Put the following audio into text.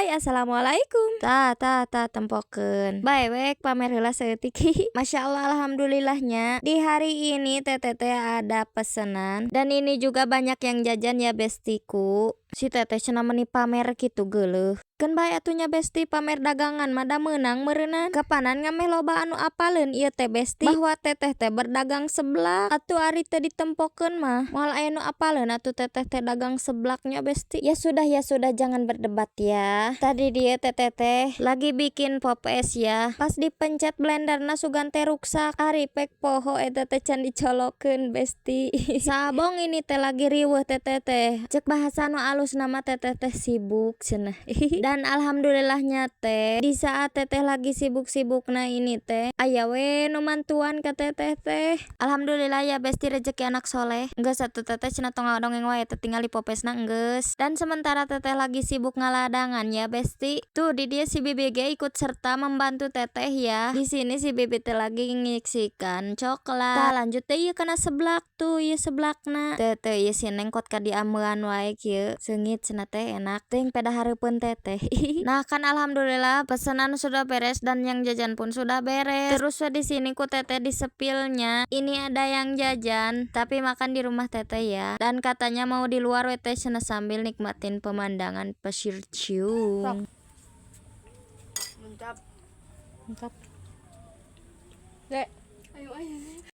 Bye. Assalamualaikum. Tah, tah, tah, tempokeun. Bae we, pamer heula saeutik. Masya Allah, alhamdulillahnya di hari ini teteh teh ada pesenan dan ini juga banyak yang jajan ya, bestiku. Si teteh cenah meuni pamer kitu, geuleuh. Keun bae atuh nya, besti, pamer dagangan mah da meunang meureunan. Kapanan ngameh loba anu apaleun ieu teh, besti, bahwa teteh teh berdagang seblak. Atuh ari teu ditempokeun mah moal aya nu apaleun atuh teteh teh dagang seblaknya, besti. Ya sudah, ya sudah, jangan berdebat ya. Tadi dieu teteh teh lagi bikin pop es ya. Pas dipencet blenderna, sugan teh ruksak. Ari pek poho eta teh can dicolokeun, besti. Sabong ini teh lagi riweuh teteh teh. Cek bahasa nu alusna mah teteh teh sibuk cenah. Dan alhamdulillahnya teh di saat teteh lagi sibuk-sibukna ini teh aya we nu mantuan ka teteh teh. Alhamdulillah ya, besti, rezeki anak soleh. Enggeus atuh, teteh cenah tong ngadongeng wae, teh tingali pop esna enggeus. Dan sementara teteh lagi sibuk ngaladangan ya, besti. Tuh, di dieu si bibi ge ikut serta membantu teteh ya. Di sini si bibi teh lagi ngiksikan coklat. Tah, lanjut teh ieu kana seblak tuh, ieu seblakna. Teu teu, ieu si neng kot ka diambean wae kieu. Seungit cenah teh, enak. Teuing peda hareupeun teteh. Nah kan, alhamdulillah pesanan sudah beres dan yang jajan pun sudah beres. Terus we di sini ku teteh disepilnya. Ini ada yang jajan tapi makan di rumah teteh ya. Dan katanya mau di luar we teh cenah, sambil nikmatin pemandangan Pasir Ciung. Mantap. Mantap. Dek. Ayo, ayo.